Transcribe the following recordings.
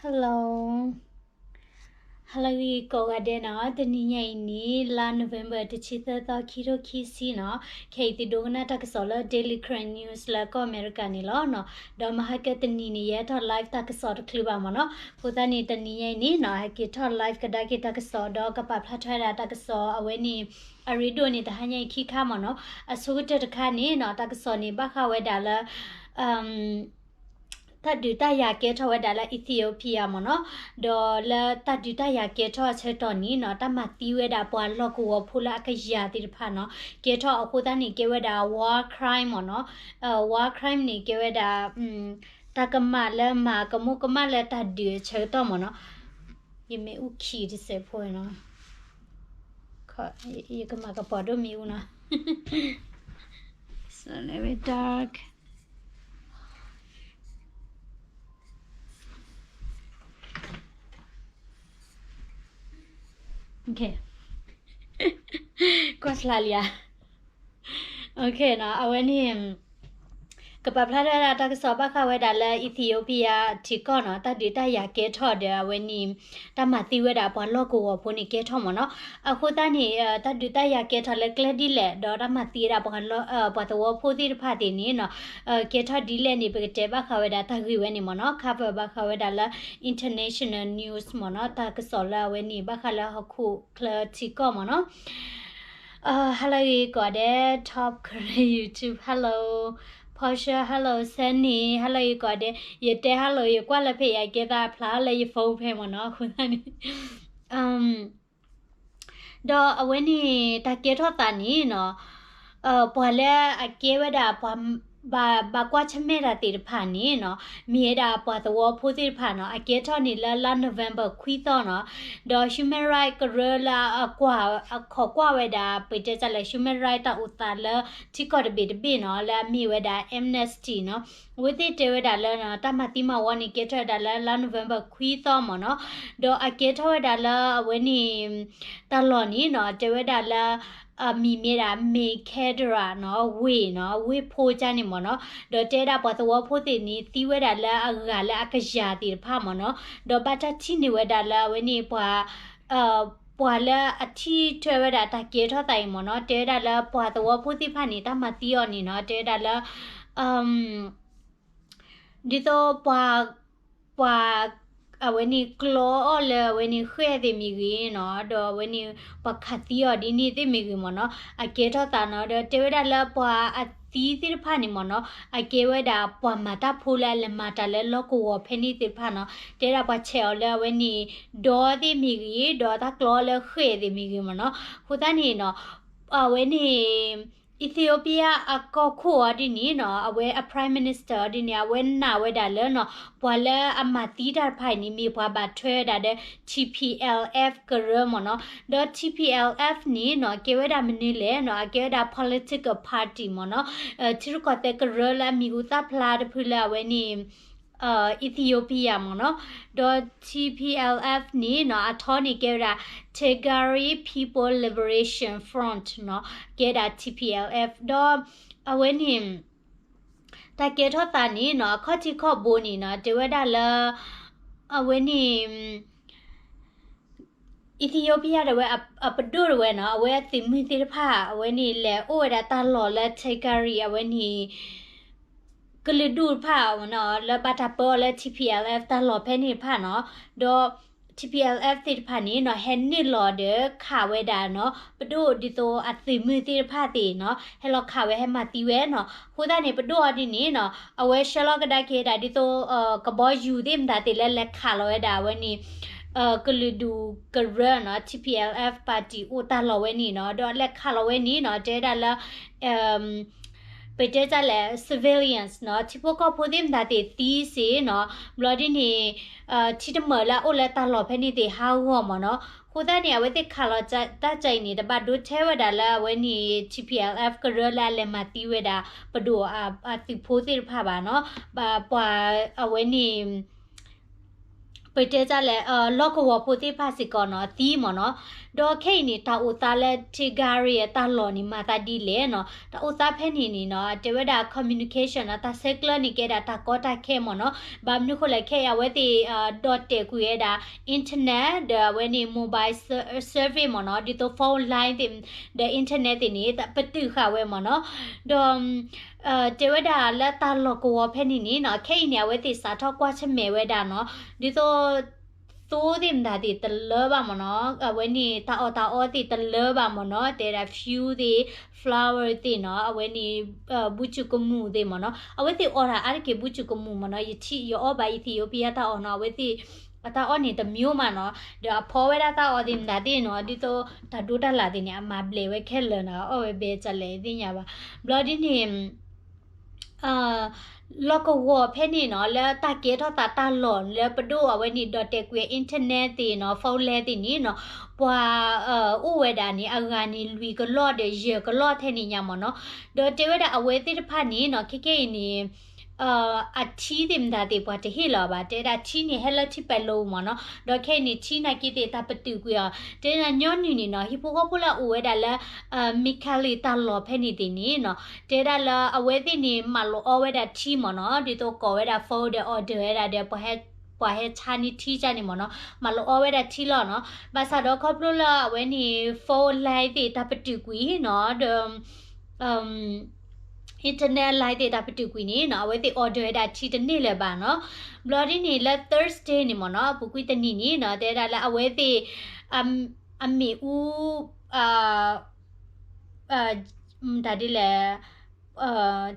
Hello, hello ဂ့ၤကိးဂၤဒဲးနီၤ, တနံၤညါအံၤန့ၣ် လါ November တဆံသၢသီ ခံထိခံဆံနီၤ, ခဲအံၤသုဒိကနၣ်တၢ်ကစီၣ်လၢ Daily Karen News လၢကီၢ်အမဲရကၤန့ၣ်လီၤနီၤ, ဒီးမဟါကတနံၤန့ၣ် ယဲထီၣ် live တၢ်ကစီၣ်တချုးဘၣ်မ့ၢ်နီၤ, အဃိသတးန့ၣ် တနံၤညါအံၤန့ၣ်နီၤ ဟဲက့ၤထီၣ် live ကဒါက့ၤတၢ်ကစီၣ် ဒီးကပာ်ဖျါထီၣ်ဝဲဒၣ်တၢ်ကစီၣ် အဝဲန့ၣ် အရ့ဒိၣ်န့ၣ် တဟါညါအံၤခံခါမ့ၢ်နီၤ, အဆိကတၢၢ်တခါန့ၣ်နီၤ တၢ်ကစီၣ်န့ၣ် ဘၣ်ဃးဝဲဒၣ်လၢ တၢ်ဒုးတၢ်ယၤကဲထီၣ်ဝဲဒၣ်လၢ Ethiopia မ့ၢ်နီၤ, ဒီးလၢတၢ်ဒုးတၢ်ယၤကဲထီၣ်အဆၢကတီၢ်န့ၣ်နီၤ တၢ်မၤသံဝဲဒၣ်ပှၤလီၢ်ကဝီၤဖိလၢအကယၤသ့ၣ်တဖၣ်နီၤ ကဲထီၣ်အဃိသတးန့ၣ် ကဲဝဲဒၣ် war crime မ့ၢ်နီၤ, war crime န့ၣ် ကဲဝဲဒၣ် တၢ်ကမၣ်လၢမၤကမူၣ်ကမၣ်လၢတၢ်ဒုးအဆၢကတီၢ်မ့ၢ်နီၤ, ယမ့ၣ်အူခံတစဲးဖိနီၤ, ယကမၤကပီၤဒိၣ်မ့ၣ်အူနီၤ, dark. Okay. ကွၢ်ချါလံဧါ. Okay နီၤ, အဝဲန့ၣ် ကပာ်ဖျါထီၣ်ဝဲဒၣ်တၢ်ကစီၣ်ဘၣ်ဃးဝဲဒၣ်လၢ Ethiopia ထံကီၢ်နီၤ, တၢ်ဒုးတၢ်ယၤကဲထီၣ်ဒီးအဝဲန့ၣ် တၢ်မၤသံဝဲဒၣ်ပှၤလီၢ်ကဝီၤဖိန့ၣ်ကဲထီၣ်မ့ၢ်နီၤ, အဃိသတးန့ၣ် တၢ်ဒုးတၢ်ယၤကဲထီၣ်လၢကျဲဒ်လဲၣ် ဒီးတၢ်မၤသံဝဲဒၣ်ပှၤသဝီဖိသ့ၣ်တဖၣ်သ့ၣ်န့ၣ်နီၤ ကဲထီၣ်ဒ်လဲၣ်န့ၣ် ပကတဲဘၣ်ဃးဝဲဒၣ်တၢ်ဂ့ၢ်ဝဲန့ၣ်မ့ၢ်နီၤ, cover ဘၣ်ဃးဝဲဒၣ်လၢ international news မ့ၢ်နီၤ, တၢ်ကစီၣ်လၢအဝဲန့ၣ် ဘၣ်ဃးလၢဟီၣ်ခိၣ်ချၢထံကီၢ်မ့ၢ်နီၤ. Hello ဂ့ၤကိးဂၤဒဲး Top Korea YouTube, hello, Portia, hello, Sunny, hello ဂ့ၤကိးဂၤဒဲး, ယတဲ hello ယကွၢ်လၢဖဲအံၤ အကဲသးအဖျါလၢယ phone ဖဲမ့ၢ်နီၤ, အဃိသတးန့ၣ် ဒီးအဝဲန့ၣ် တၢ်ကဲထီၣ်သးန့ၣ်နီၤ, ပှၤလၢအကဲဝဲဒၣ်ပှၤ ဘၣ် ဘၣ်ကွၢ်ဆၢၣ်မဲာ်တၢ်သ့ၣ်တဖၣ်န့ၣ်နီၤ, မ့ၢ်ဝဲဒၣ်ပှၤသဝီဖိသ့ၣ်တဖၣ်နီၤ, အကဲထီၣ်န့ၣ်လၢလါ November ခွံသီနီၤ, ဒီး human right ကရၢလၢအကွၢ် အခိးကွၢ်ဝဲဒၣ် ပတဲတၢ်လၢ human right တၢ်အိၣ်သးလၢထံကီၢ်တဘ့ၣ်တဘ့ၣ်နီၤ, လၢအမ့ၢ်ဝဲဒၣ် Amnesty နီၤ, အဝဲသ့ၣ်တဲဝဲဒၣ်လၢ တၢ်မၤသံမၤဝီန့ၣ် ကဲထီၣ်ဝဲဒၣ်လၢလါ November ခွံသီမ့ၢ်နီၤ, ဒီးအကဲထီၣ်ဝဲဒၣ်လၢအဝဲန့ၣ် တၢ်လီၢ်န့ၣ်နီၤ, တဲဝဲဒၣ်လၢ အမံၤမ့ၢ်ဒၣ် မ့ၢ် Kadra နီၤ, ဝ့ၢ်နီၤ, ဝ့ၢ်ဖိကၢ်န့ၣ်မ့ၢ်နီၤ, ဒီးတဲဝဲဒၣ်ပှၤသဝီဖိသ့ၣ်န့ၣ် သံဝဲဒၣ်လၢအဂၤလၢအကယၤသ့ၣ်တဖၣ်မ့ၢ်နီၤ, ဒီးဘၣ်တၢ်ထံၣ်န့ၢ်ဝဲဒၣ်လၢအဝဲန့ၣ်ပှၤ ပှၤလၢအထံၣ်ထွဲဝဲဒၣ်တၢ်ကဲထီၣ်သးအံၤမ့ၢ်နီၤ, တဲဝဲဒၣ်လၢပှၤသဝီဖိသ့ၣ်တဖၣ်န့ၣ် တၢ်မၤသံအီၤန့ၣ်နီၤ, တဲဝဲဒၣ်လၢ ဒ်သိးပှၤ ပှၤ အဝဲန့ၣ်ကျီအီၤလၢအဝဲန့ၣ်ဃဲၣ်သ့ၣ်မ့ၢ်ဂ့ၤနီၤ, ဒီးအဝဲန့ၣ် ပှၤခးသံအီၤဒ်န့ၣ်သ့ၣ်မ့ၢ်ဂ့ၤမ့ၢ်နီၤ, အကဲထီၣ်သးနီၤ, ဒီးတဲဝဲဒၣ်လၢပှၤအသံသ့ၣ်တဖၣ်န့ၣ်မ့ၢ်နီၤ, အကဲဝဲဒၣ်ပှၤမၤတၢ်ဖိလၢအလဲၤမၤတၢ်လၢလီၢ်ကဝီၤဖဲန့ၣ်သ့ၣ်တဖၣ်နီၤ, တဲဝဲဒၣ်ပှၤဆဲးအီၤလၢအဝဲန့ၣ် ဒီသ့ၣ်မ့ၢ်ဂ့ၤ, ဒီးတၢ်ကျီအီၤလၢဃဲၣ်သ့ၣ်မ့ၢ်ဂ့ၤမ့ၢ်နီၤ, အဃိသတးန့ၣ်နီၤ အဝဲန့ၣ် Ethiopia အကီၢ်ခိၣ်အီၤဒ်န့ၣ်နီၤ, အဝဲအ Prime Minister အီၤဒ်န့ၣ် အဝဲနာ်ဝဲဒၣ်လၢနီၤ, ပှၤလၢအမၤသံတၢ်တဖၣ်အံၤန့ၣ် မ့ၢ်ပှၤဘၣ်ထွဲဝဲဒၣ်ဒီး T P L F ကရၢမ့ၢ်နီၤ, ဒီး T P L F န့ၣ်နီၤ ကဲဝဲဒၣ်မနုၤလဲၣ်နီၤ, အကဲဝဲဒၣ် political party မ့ၢ်နီၤ, ထံရူၢ်ကီၢ်သဲးကရၢလၢအမံၤဟူသၣ်ဖျါတဖုလၢအဝဲန့ၣ် Ethiopia မ့ၢ်နီၤ, ဒီး T P L F န့ၣ်နီၤ အထီန့ၣ်ကဲဝဲဒၣ် Tigray People Liberation Front နီၤ, ကဲဒၣ် T P L F ဒီး အဝဲန့ၣ် တၢ်ကဲထီၣ်သးန့ၣ်နီၤ အခီၣ်ထံးခီၣ်ဘိန့ၣ်နီၤ တဲဝဲဒၣ်လၢ အဝဲန့ၣ် Ethiopia တဝဲ အပဒိၣ်တဝဲနီၤ အဝဲအသုးမုၢ်သ့ၣ်တဖၣ် အဝဲန့ၣ်လဲၤအိၣ်ဝဲဒၣ်တၢ်လီၢ်လၢ Tigray အဝဲန့ၣ် ကလုာ်ဒူၣ်တဖၣ်နီၤ လၢဘၣ်တၢ်ပၢအီၤလၢ T P L F တၢ်လီၢ်ဖဲန့ၣ်တဖၣ်နီၤ ဒီး T P L F သ့ၣ်တဖၣ်န့ၣ်နီၤ ဟဲနုာ်လီၤဒီးခးဝဲဒၣ်နီၤ ပဒိၣ်ဒ်သိးအသုးမုၢ်သ့ၣ်တဖၣ်သ့ၣ်နီၤ ဟဲလီၤခးဝဲဟဲမၤသံဝဲနီၤ အဃိသတးန့ၣ် ပဒိၣ်အီၤဒ်န့ၣ်နီၤ အဝဲဆှၢလီၤကဒါက့ၤဒၣ်ဒ်သိး ကဘီယူၤသ့ၣ်မတၤသ့ၣ်လၢလဲၤခးလီၤဝဲဒၣ်အဝဲန့ၣ် ကလုာ်ဒူၣ်ကရၢနီၤ T P L F party အိၣ်တၢ်လီၢ်ဝဲန့ၣ်နီၤ ဒီးလဲၤခးလီၤဝဲန့ၣ်နီၤ တဲဝဲဒၣ်လၢ ပတဲတၢ်လဲၣ် civilians နီၤ ထံဖိကီၢ်ဖိသ့ၣ်မတၤသ့ၣ်သံစ့ၢ်နီၤ ဘျီဒ်န့ၣ် ထံတမၢၢ်လၢအအိၣ်လၢတၢ်လီၢ်ဖဲန့ၣ်သ့ၣ်ဟးဂီၤမ့ၢ်နီၤ အဃိသတးန့ၣ် အဝဲသ့ၣ်ခးလီၤတၢ်ကအံၤန့ၣ် တဘၣ်ဒိထဲဝဲဒၣ်လၢအဝဲန့ၣ် T P L F ကရၢလၢအလဲၤမၤသံဝဲဒၣ် ပဒိၣ်အသုးဖိသ့ၣ်တဖၣ်ဘၣ်နီၤ ပှၤအဝဲန့ၣ် ပတဲတၢ်လဲၣ် လီၢ်ကဝီၤဖိသ့ၣ်တဖၣ်စ့ၢ်ကီးနီၤ သံမ့ၢ်နီၤ ဒီးခဲအံၤန့ၣ် တၢ်အိၣ်သးလၢ Tigray အတၢ်လီၢ်န့ၣ် မၤသးဒ်လဲၣ်နီၤ. တၢ်အိၣ်သးဖဲန့ၣ်န့ၣ်နီၤ တဲဝဲဒၣ် communication နီၤ, တၢ်ဆဲးကျၢန့ၣ် ကဲဒၣ်တၢ်ကီတၢ်ခဲမ့ၢ်နီၤ. ဘၣ်မနုၤဃိလဲၣ် ခဲအံၤအဝဲသ့ၣ် ဒီၣ်တဲာ်ကွံာ်ဝဲဒၣ် internet ဒီးအဝဲန့ၣ် mobile ser-, service မ့ၢ်နီၤ, ဒ်သိး phone line သ့ၣ် ဒီး internet သ့ၣ်န့ၣ် ပတုာ်ဃာ်ဝဲမ့ၢ်နီၤ. ဒီး တဲဝဲဒၣ်လၢတၢ်လီၢ်ကဝီၤဖဲန့ၣ်န့ၣ်နီၤ, ခဲအံၤန့ၣ် အဝဲသ့ၣ်စးထီၣ်ကွၢ်ဆၢၣ်မဲာ်ဝဲဒၣ်နီၤ, ဒ်သိး သိသ့ၣ်မတၤသ့ၣ်တလၢဘၣ်မ့ၢ်နီၤ, အဝဲန့ၣ် တၢ်အီၣ်တၢ်အီသ့ၣ်တလၢဘၣ်မ့ၢ်နီၤ, တဲဒၣ် fuel သ့ၣ် flour သ့ၣ်နီၤ, အဝဲန့ၣ် ဘူၣ်စူၣ်ကမူၣ်သ့ၣ်မ့ၢ်နီၤ, အဝဲသ့ၣ်အီၣ်တၢ်အါတက့ၢ် ဘူၣ်စူၣ်ကမူၣ်မ့ၢ်နီၤ, ယထံၣ် ယအီၣ်ဘၣ် Ethiopia တၢ်အီၣ်နီၤ, အဝဲသ့ၣ် အတၢ်အီၣ်န့ၣ်တမျိုးမးနီၤ, ဒီးအဖီဝဲဒၣ်တၢ်အီၣ်သ့ၣ်မတၤသ့ၣ်နီၤ, ဒ်သိးတၢ်ဒိတၢ်လၣ်သ့ၣ်န့ၣ် အမၤဘျဲးဝဲခဲလၢာ်နီၤ, အီၣ်ဝဲဘဲကလဲၣ်သ့ၣ်ညါဘၣ်. ဘျီဒ်န့ၣ် လီၢ်ကဝီၤဖဲန့ၣ်နီၤ, လၢတၢ်ကဲထီၣ်သးတၢ်လီၢ်လၢပဒိၣ်အဝဲန့ၣ် ဒီၣ်တဲာ်ကွံာ် internet သ့ၣ်နီၤ, phone line သ့ၣ်န့ၣ်နီၤ, ပှၤအိၣ်ဝဲဒၣ်န့ၣ် အဂၤန့ၣ် လွံၢ်ကလီၢ်ဒီးယဲၢ်ကလီၢ်ထဲန့ၣ်ညါမ့ၢ်နီၤ. ဒီးတဲဝဲဒၣ်အဝဲသ့ၣ်တဖၣ်န့ၣ်နီၤ, ခဲခဲအံၤန့ၣ် အထံသ့ၣ်မတၤသ့ၣ် ပှၤတဟ့ၣ်လီၤဘၣ်, တဲဒၣ်ထံန့ၣ် ဟဲလၢထံပဲၤလိမ့ၢ်နီၤ, ဒီးခဲအံၤန့ၣ် ထံနာ်က့သ့ၣ် တၢ်ပတုာ်ကွံာ်အီၤ, တဲဒၣ်ညီနုၢ်န့ၣ်နီၤ, ဟံၣ်ဖိဃီဖိလၢအအိၣ်ဝဲဒၣ်လၢ Mekelle တၢ်လီၢ်ဖဲန့ၣ်သ့ၣ်န့ၣ်နီၤ, တဲဒၣ်လၢအဝဲသ့ၣ်န့ၣ် မၤလိာ်အီဝဲဒၣ်ထံမ့ၢ်နီၤ, ဒ်သိးကိးဝဲဒၣ် phone ဒီး order ဝဲဒၣ်ဒီး ပှၤဟဲဆါန့ၢ်ထံကန့ၣ်မ့ၢ်နီၤ, မၤလိာ်အီဝဲဒၣ်ထံလီၤနီၤ. ဘၣ်ဆၣ်ဒီးခီဖျိလၢအဝဲန့ၣ် phone line သ့ၣ် တၢ်ပတုာ်ကွံာ်နီၤ, ဒီး internet line သ့ၣ် တၢ်ပတုာ်ကွံာ်န့ၣ်နီၤ, အဝဲသ့ၣ် order ဝဲဒၣ်ထံတန့ၢ်လၢၤဘၣ်နီၤ. ဘျီဒ်န့ၣ်လၢ Thursday န့ၣ်မ့ၢ်နီၤ, ပူၤကွံာ်တနံၤန့ၣ်နီၤ, တဲဒၣ်လၢအဝဲသ့ၣ် အမ့ၣ်အူ တၢ်ဒ်လဲၣ်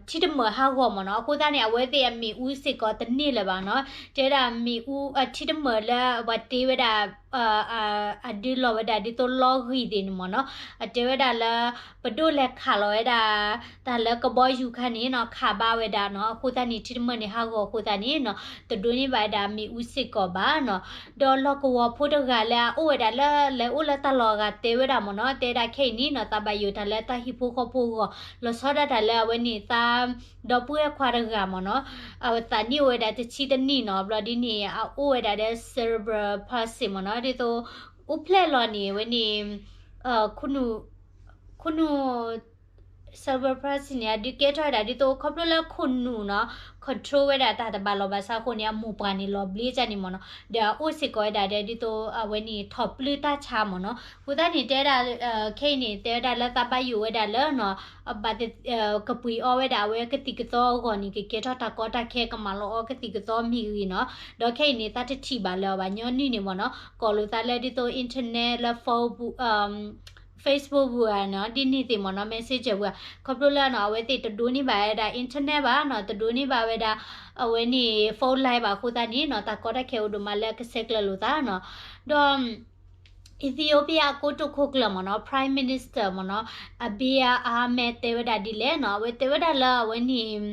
ထံတမၢၢ်ဟးဂီၤမ့ၢ်နီၤ, အဃိသတးန့ၣ် အဝဲသ့ၣ်အမ့ၣ်အူစ့ၢ်ကီးတန့ၢ်လၢၤဘၣ်နီၤ. တဲဒၣ်မ့ၣ်အူ ထံတမၢၢ်လၢပှၤတ့ဝဲဒၣ် အဒုးလီၤဝဲဒၣ်ဒ်သိးလီဂံၢ်သ့ၣ်န့ၣ်မ့ၢ်နီၤ, အတဲဝဲဒၣ်လၢ ပဒိၣ်လဲၤခးလီၤဝဲဒၣ် တၢ်လၢကဘီယူၤခါန့ၣ်နီၤ, ခးဘၣ်ဝဲဒၣ်နီၤ, အဃိသတးန့ၣ် ထံတမၢၢ်န့ၣ်ဟးဂီၤအဃိသတးန့ၣ်နီၤ, တဒိးန့ၢ်ဘၣ်ဝဲဒၣ်မ့ၣ်အူစ့ၢ်ကီးဘၣ်နီၤ. ဒီးလီၢ်ကဝီၤဖိတဂၤလၢအအိၣ်ဝဲဒၣ်လၢ လဲၤအိၣ်လၢတၢ်လီၢ်အဂၤတဲဝဲဒၣ်မ့ၢ်နီၤ, တဲဒၣ်ခဲအံၤန့ၣ်နီၤ, သးဘၣ်ယိၣ်တၢ်လၢတၢ်ဟံၣ်ဖိဃီဖိအဂီၢ်, လီၤဆီဒၣ်တၢ်လၢအဝဲန့ၣ်သး ဒီပုၢ်ဝဲၢ်ခွါတဂၤမ့ၢ်နီၤ, အသးနံၣ်အိၣ်ဝဲဒၣ်တဆံတနံၣ်နီၤ, ဘျီဒ်န့ၣ် အအိၣ်ဝဲဒၣ်ဒီး cerebral palsy မ့ၢ်နီၤ, ဒ်သိး အိၣ်ဖျဲၣ်လီၤန့ၣ် အဝဲန့ၣ် ခိၣ်နူာ် cerebral palsy န့ၣ် အဒုးကဲထီၣ်ဝဲဒၣ် ဒ်သိးခီဖျိလၢခိၣ်နူာ်နီၤ control ဝဲဒၣ်တၢ်တဘၣ်လီၤဘၣ်ဆၣ်အဃိန့ၣ် အမိၢ်ပှၢ်န့ၣ်လီၤဘျ့ကန့ၣ်မ့ၢ်နီၤ, ဒီးအအိၣ်စ့ၢ်ကီးဝဲဒၣ်ဒီး ဒ်သိးအဝဲန့ၣ်ထီၣ်ပျုၢ်တၢ်ဆါမ့ၢ်နီၤ, အဃိသတးန့ၣ် တဲဝဲဒၣ် ခဲအံၤန့ၣ် တဲဝဲဒၣ်လၢသးဘၣ်ယိၣ်ဝဲဒၣ်လၢနီၤ ဘၣ် ကပှ့ၤအီဝဲဒၣ်အဝဲကသံၣ်ကသီအဂီၢ်န့ၣ် ကကဲထီၣ်တၢ်ကီတၢ်ခဲ ကမၤလီၤအီကသံၣ်ကသီမ့ၢ်ဂ့ၤနီၤ, ဒီးခဲအံၤန့ၣ် သးတထံၣ်ဘၣ်လၢၤဘၣ် ညီနုၢ်န့ၣ်မ့ၢ်နီၤ, ကိးလိာ်သးလၢဒ်သိး internet လၢ phone ပူၤ Facebook ပူၤဧါနီၤ, ဒ်န့ၣ်သ့ၣ်မ့ၢ်နီၤ, messenger ပူၤဧါ, ခီဖျိလၢနီၤ အဝဲသ့ၣ်တဒိးန့ၢ်ဘၣ်ဝဲဒၣ် internet ဘၣ်နီၤ, တဒိးန့ၢ်ဘၣ်ဝဲဒၣ် အဝဲန့ၣ် phone line ဘၣ်အဃိသတးန့ၣ်နီၤ, တၢ်ကီတၢ်ခဲအိၣ်ဒိၣ်မးလၢကဆဲးကျၢလိာ်သးနီၤ, ဒီး Ethiopia အကိတိာ်ခိၣ်ကျၢၢ်မ့ၢ်နီၤ, Prime Minister မ့ၢ်နီၤ, Abiy Ahmed တဲဝဲဒၣ်ဒ်လဲၣ်နီၤ, အဝဲတဲဝဲဒၣ်လၢအဝဲန့ၣ်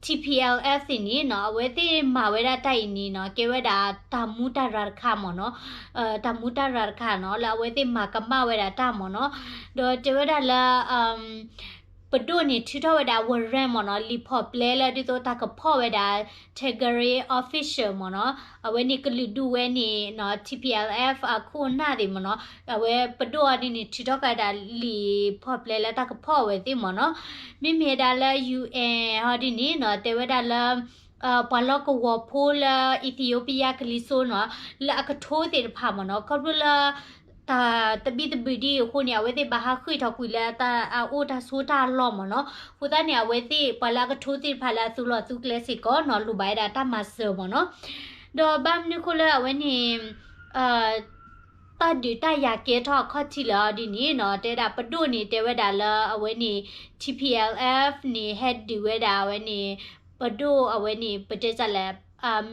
T P L F သ့ၣ်န့ၣ်နီၤ, အဝဲသ့ၣ်မၤဝဲဒၣ်တၢ်အံၤန့ၣ်နီၤ, ကဲဝဲဒၣ်တၢ်မူတၢ်ရၢ်တခါမ့ၢ်နီၤ, တၢ်မူတၢ်ရၢ်တခါနီၤ, လၢအဝဲသ့ၣ်မၤကမၣ်ဝဲဒၣ်တၢ်မ့ၢ်နီၤ, ဒီးတဲဝဲဒၣ်လၢ ပဒိၣ်န့ၣ်ထုးထီၣ်ဝဲဒၣ် warrant မ့ၢ်နီၤ, လံာ်ဖီၣ်ပျဲလၢဒ်သိးတၢ်ကဖီၣ်ဝဲဒၣ် Tigray official မ့ၢ်နီၤ, အဝဲန့ၣ်ကလုာ်ဒူၣ်ဝဲန့ၣ်နီၤ, T P L F အခိၣ်အနၢ်သ့ၣ်မ့ၢ်နီၤ, အဝဲပဒိၣ်အီၤဒ်န့ၣ် ထုးထီၣ်ကဒါလံာ်ဖီၣ်ပျဲလၢတၢ်ကဖီၣ်ဝဲသ့ၣ်မ့ၢ်နီၤ, မ့မ့ၢ်ဒၣ်လၢ U N ဟီဒ်န့ၣ်နီၤ, တဲဝဲဒၣ်လၢ ပှၤလီၢ်ကဝီၤဖိလၢ Ethiopia ကလံၤစိးနီၤ, လၢအကထိသ့ၣ်တဖၣ်မ့ၢ်နီၤ, ခီဖျိလၢ တၢ်သဘံၣ်သဘုၣ်ဒ်အံၤအဃိန့ၣ် အဝဲသ့ၣ်ဘၣ်ဟးဃ့ၢ်ထီၣ်ကွံာ်လၢတၢ်အိၣ်တၢ်ဆိးတၢ်လီၢ်မ့ၢ်နီၤ, အဃိသတးန့ၣ် အဝဲသ့ၣ်ပှၤလၢအကထိသ့ၣ်တဖၣ်လၢအသူလီၤသူကျဲစ့ၢ်ကီးနီၤ, လိၣ်ဘၣ်ဝဲဒၣ်တၢ်မၤစၢၤမ့ၢ်နီၤ, ဒီးဘၣ်မနုၤဃိလၢအဝဲန့ၣ် တၢ်ဒုးတၢ်ယၤကဲထီၣ်အခီၣ်ထံးလၢအီၤဒ်န့ၣ်နီၤ, တဲဒၣ်ပဒိၣ်န့ၣ် တဲဝဲဒၣ်လၢအဝဲန့ၣ် T P L F န့ၣ် ဟဲဒုးဝဲဒၣ်အဝဲန့ၣ် ပဒိၣ်အဝဲန့ၣ် ပတဲစၢ်လဲၣ်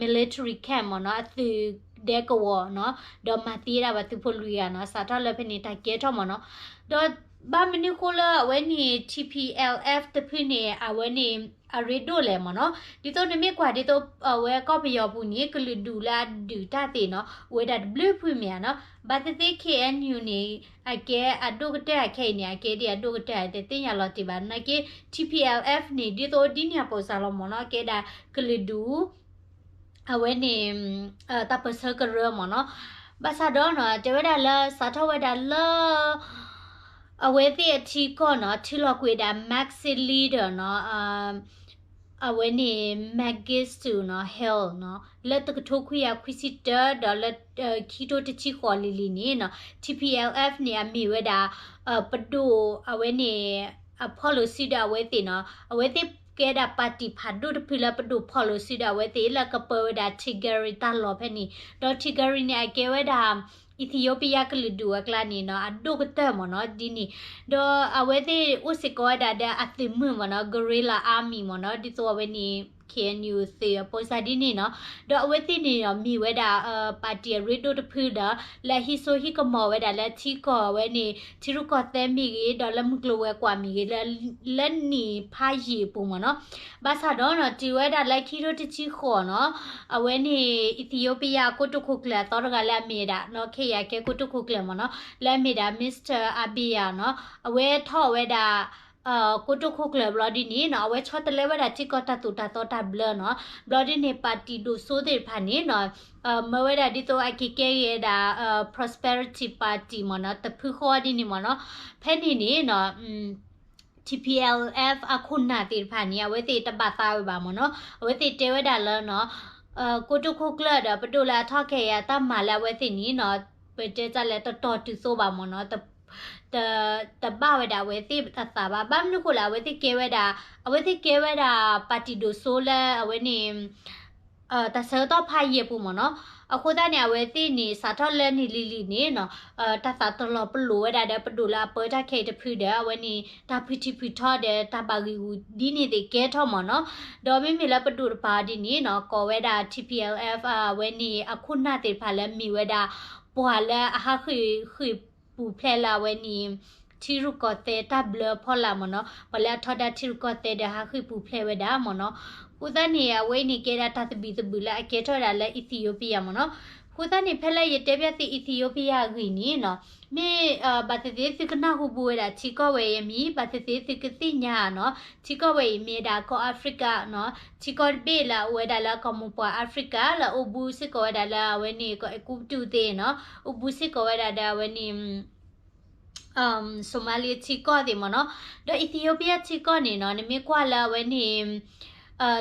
military camp မ့ၢ်နီၤ, အသုးဒဲကဝီၤနီၤ, ဒီးမၤသံဝဲဒၣ်ပှၤသုးဖိလွံၢ်ဂၤနီၤ, စးထီၣ်လၢဖဲန့ၣ်တၢ်ကဲထီၣ်မ့ၢ်နီၤ, ဒီးဘၣ်မနုၤဃိလၢအဝဲန့ၣ် T P L F တဖုန့ၣ် အဝဲန့ၣ် အရ့ဒိၣ်လဲၣ်မ့ၢ်နီၤ, ဒ်သိးနမ့ၢ်ကွၢ်ဒ်သိး အဝဲကီၢ်ပယီၤပူၤန့ၣ် ကလုာ်ဒူၣ်လၢအဒုးတၢ်သ့ၣ်နီၤ, အိၣ်ဝဲဒၣ်တဘျုးဖုမ့ၢ်ဧါနီၤ, ဘၣ်သ့ၣ်သ့ၣ် K N U န့ၣ် အကဲအဒိၣ်ကတၢၢ်ခဲအံၤန့ၣ် အကဲဒ်အဒိၣ်ကတၢၢ် တသ့ၣ်ညါလီၤတံၢ်ဘၣ်, နာ်က့ T P L F န့ၣ် ဒ်သိးဒ်န့ၣ်အပိာ်စၢ်လီၤမ့ၢ်နီၤ, ကဲဒၣ်ကလုာ်ဒူၣ် အဝဲန့ၣ် တၢ်ပၢၢ်ဆၢကရၢမ့ၢ်နီၤ, ဘၣ်ဆၣ်ဒီးနီၤ တဲဝဲဒၣ်လၢစးထီၣ်ဝဲဒၣ်လၢ အဝဲသ့ၣ်အထံကီၢ်နီၤ ထုးလီၤကွံာ်ဝဲဒၣ် Maxi Leader နီၤ အဝဲန့ၣ် Mengistu နီၤ Haile နီၤ လၢတကထိခွံကယၤခွံဆံတၢ ဒီးလၢ ခံကထိတဆံဃိးလံၤလံၤန့ၣ်နီၤ T P L F န့ၣ် အမ့ၢ်ဝဲဒၣ် ပဒိၣ် အဝဲန့ၣ် အဖီၣ်လိာ်စုဒီးအဝဲသ့ၣ်နီၤ အဝဲသ့ၣ်ကဲဒၣ်ပၣ်တံၣ်ဖးဒိၣ်တဖုလၢပဒိၣ်ဖီၣ်လိာ်စုဒီးအဝဲသ့ၣ် လၢကပၢဝဲဒၣ် Tigray တၢ်လီၢ်ဖဲန့ၣ် ဒီး Tigray န့ၣ် အကဲဝဲဒၣ် Ethiopia ကလုာ်ဒူၣ်အကျါန့ၣ်နီၤ အဒိၣ်ကတၢၢ်မ့ၢ်နီၤ ဒ်န့ၣ် ဒီးအဝဲသ့ၣ်အိၣ်စ့ၢ်ကီးဝဲဒၣ်ဒီးအသုးမုၢ်မ့ၢ်နီၤ guerrilla army မ့ၢ်နီၤ ဒ်သိးအဝဲန့ၣ် K N U သုးအပၢဆှၢဒ်န့ၣ်နီၤ ဒီးအဝဲသ့ၣ်န့ၣ်ဒီးမ့ၢ်ဝဲဒၣ် ပၣ်တံၣ်အရ့ဒိၣ်တဖုဒီး လၢအဟံးစိဟံးကမီၤဝဲဒၣ်လၢထံကီၢ်အဝဲန့ၣ် ထံရူၢ်ကီၢ်သဲမ့ၢ်ဂ့ၤ ဒီးလၢမုၢ်ကျိၤဝဲၤကွာ်မ့ၢ်ဂ့ၤ လၢနံၣ်ဖးယံာ်အပူၤမ့ၢ်နီၤ ဘၣ်ဆၣ်ဒီးနီၤ တုၤဝဲဒၣ်လၢခံကထိတဆံဃိးနီၤ အဝဲန့ၣ် Ethiopia အကိတိာ်ခိၣ်ကျၢၢ်အသီတဂၤလၢအမ့ၢ်ဝဲဒၣ်နီၤ ခဲအံၤအကဲကိတိာ်ခိၣ်ကျၢၢ်မ့ၢ်နီၤ လၢအမ့ၢ်ဒၣ် Mister Abiy နီၤ အဝဲထီၣ်ဝဲဒၣ် ကိတိာ်ခိၣ်ကျၢၢ်ဘျီဒ်န့ၣ်နီၤ အဝဲဆီတလဲဝဲဒၣ်ထံကီၢ်တၢ်သိၣ်တၢ်သီတၢ်ဘျၢနီၤ ဘျီဒ်န့ၣ် ပၣ်တံၣ်ဒိၣ်စိသ့ၣ်တဖၣ်န့ၣ်နီၤ မၢဝဲဒၣ်ဒ်သိးအက့ၤကဲဂ့ၤဝဲဒၣ် Prosperity Party မ့ၢ်နီၤ တဖုဃီဒ်န့ၣ်မ့ၢ်နီၤ ဖဲန့ၣ်န့ၣ်နီၤ T P L F အခိၣ်နၢ်သ့ၣ်တဖၣ်န့ၣ် အဝဲသ့ၣ်တဘၣ်သးဝဲဘၣ်မ့ၢ်နီၤ အဝဲသ့ၣ်တဲဝဲဒၣ်လၢနီၤ ကိတိာ်ခိၣ်ကျၢၢ်ဒီးပဒိၣ်လၢအထီၣ်ခဲအံၤအတၢ်မၤလၢအဝဲသ့ၣ်န့ၣ်နီၤ ပတဲတၢ်လဲၣ်တတီၤတုၤသိးဘၣ်မ့ၢ်နီၤ တဘၣ်ဝဲဒၣ်အဝဲသ့ၣ်အသးဘၣ် ဘၣ်မနုၤဃိလဲၣ် အဝဲသ့ၣ်ကဲဝဲဒၣ် အဝဲသ့ၣ်ကဲဝဲဒၣ်ပၣ်တံၣ်ဒိၣ်စိလၢအဝဲန့ၣ် တၢ်ဆၢကတီၢ်ဖးယံာ်အပူၤမ့ၢ်နီၤ အဃိသတးန့ၣ် အဝဲသ့ၣ်န့ၣ် စးထီၣ်လၢနံၣ်လံၤလံၤန့ၣ်နီၤ တၢ်သးတလီၤပလိာ်ဝဲဒၣ်ဒီးပဒိၣ်လၢအပၢတၢ်ခဲအံၤတဖုဒီး အဝဲန့ၣ် တၢ်ဖုထံဖုထီဒီးတၢ်ဘၣ်ဂံာ်ဂူာ်ဒ်န့ၣ်သ့ၣ်ကဲထီၣ်မ့ၢ်နီၤ ဒီးမ့မ့ၢ်လၢပဒိၣ်တပၤဒ်န့ၣ်နီၤ ကိးဝဲဒၣ် T P L F အဝဲန့ၣ်အခိၣ်နၢ်သ့ၣ်တဖၣ်လၢမ့ၢ်ဝဲဒၣ် ပှၤလၢအဟးဃ့ၢ်ဃ့ၢ်ပူၤဖျဲးလၢအဝဲန့ၣ် ထံရူၢ်ကီၢ်သဲးတၢ်ဘျၢဖီလာ်မ့ၢ်နီၤ ပှၤလၢအထီဒါထံရူၢ်ကီၢ်သဲးဒီးဟးဃ့ၢ်ပူၤဖျဲးဝဲဒၣ်မ့ၢ်နီၤ အဃိသတးန့ၣ် အဝဲအံၤန့ၣ်ကဲဒၣ်တၢ်သဘံၣ်သဘုၣ်လၢအကဲထီၣ်ဝဲဒၣ်လၢ Ethiopia မ့ၢ်နီၤ အဃိသတးန့ၣ် ဖဲလၢယတဲဘၣ်သု Ethiopia အဂ့ၢ်န့ၣ်နီၤ မ့ၢ် ဘၣ်သ့ၣ်သ့ၣ်သုကနၢ်ဟူဘူးဝဲဒၣ်ထံကီၢ်ဝဲအံၤအမံၤ ဘၣ်သ့ၣ်သ့ၣ်သုကသ့ၣ်ညါနီၤ ထံကီၢ်ဝဲအံၤမ့ၢ်ဒၣ်ကီၢ် Africa နီၤ ထံကီၢ်တဘ့ၣ်လၢအအိၣ်ဝဲဒၣ်လၢကီၢ်မိၢ်ပှၢ် Africa လၢအအိၣ်ဘူးစ့ၢ်ကီးဝဲဒၣ်လၢအဝဲန့ၣ် ကီၢ်အဲၤကူပတူးသ့ၣ်နီၤ အိၣ်ဘူးစ့ၢ်ကီးဝဲဒၣ်ဒီးအဝဲန့ၣ် Somalia ထံကီၢ်သ့ၣ်မ့ၢ်နီၤ ဒီး Ethiopia ထံကီၢ်န့ၣ်နီၤ နမ့ၢ်ကွၢ်လၢအဝဲန့ၣ်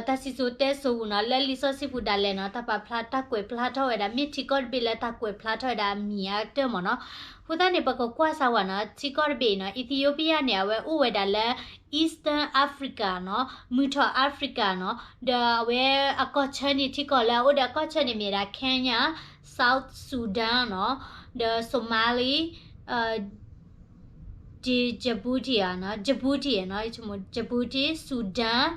တၢ်စံၣ်စိၤတဲစိၤပူၤနီၤ လၢလံာ်စီဆှံပူၤဒၣ်လဲာ်နီၤ တၢ်ပာ်ဖျါ တၢ်ကွဲးဖျါထီၣ်ဝဲဒၣ် မ့ၢ်ထံကီၢ်တဘ့ၣ်လၢတၢ်ကွဲးဖျါထီၣ်ဝဲဒၣ်အမံၤအါကတၢၢ်မ့ၢ်နီၤ အဃိသတးန့ၣ် ပကကွၢ်စၢ်ဝဲနီၤ ထံကီၢ်တဘ့ၣ်အံၤနီၤ Ethiopia န့ၣ် အဝဲအိၣ်ဝဲဒၣ်လၢ Eastern Africa နီၤ မုၢ်ထီၣ် Africa နီၤ ဒီးအဝဲအကီၢ်ဆၢန့ၣ် ထံကီၢ်လၢအအိၣ်ဒီးအကီၢ်ဆၢန့ၣ်မ့ၢ်ဒၣ် Kenya, South Sudan နီၤ ဒီး Somali, Djibouti နီၤ Djibouti နီၤ Djibouti, Sudan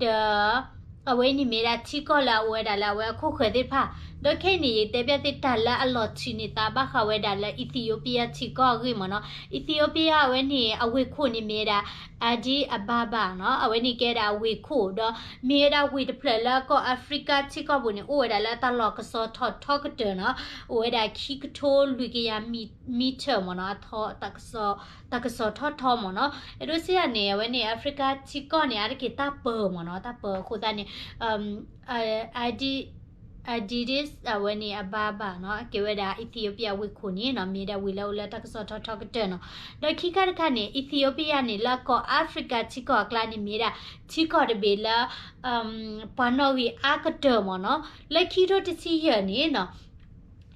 ဒီး အဝဲန့ၣ်မ့ၢ်ဒၣ်ထံကီၢ်လၢအအိၣ်ဝဲဒၣ်လၢအဝဲအခိၣ်ဃၢၤသ့ၣ်တဖၣ် ဒီးခဲအံၤန့ၣ် ယတဲဘၣ်သုတၢ်လၢအလီၤထုးန့ၢ်သးဘၣ်ဃးဝဲဒၣ်လၢ Ethiopia ထံကီၢ်အဂ့ၢ်မ့ၢ်နီၤ Ethiopia အဝဲန့ၣ် အဝ့ၢ်ခိၣ်န့ၣ်မ့ၢ်ဝဲဒၣ် Addis Ababa နီၤ အဝဲန့ၣ်ကဲဝဲဒၣ်အဝ့ၢ်ခိၣ် ဒီးမ့ၢ်ဝဲဒၣ်ဝ့ၢ်တဖျၢၣ်လၢကီၢ် Africa ထံကီၢ်ပူၤန့ၣ် အိၣ်ဝဲဒၣ်လၢတၢ်လီၢ်ကစီၤထီၣ်ထီကတၢၢ်နီၤ အိၣ်ဝဲဒၣ်ခံကထိလွံၢ်ကယၤ meter မ့ၢ်နီၤ အထီ တၢ်ကစီၤထီၣ်ထီမ့ၢ်နီၤ အဲၣ်ဒိးစံးယၤန့ၣ် အဝဲန့ၣ် Africa ထံကီၢ်န့ၣ် အါတက့ၢ်တၢ်ပၢၤမ့ၢ်နီၤ တၢ်ပၢၤအဃိသတးန့ၣ် Addis Addis အဝဲန့ၣ် Ababa နီၤ ကဲဝဲဒၣ် Ethiopia ဝ့ၢ်ခိၣ်န့ၣ်နီၤ မ့ၢ်ဒၣ်ဝ့ၢ်လၢအိၣ်လၢတၢ်ကစီၤထီၣ်ထီကတၢၢ်နီၤ ဒီးခံခါတခါန့ၣ် Ethiopia န့ၣ် လၢကီၢ် Africa ထံကီၢ်အကျါန့ၣ် မ့ၢ်ဒၣ်ထံကီၢ်တဘ့ၣ်လၢ ပှၤနီၣ်ဂံၢ်အါကတၢၢ်မ့ၢ်နီၤ လၢခံကထိတဆံယဲၢ်န့ၣ်နီၤ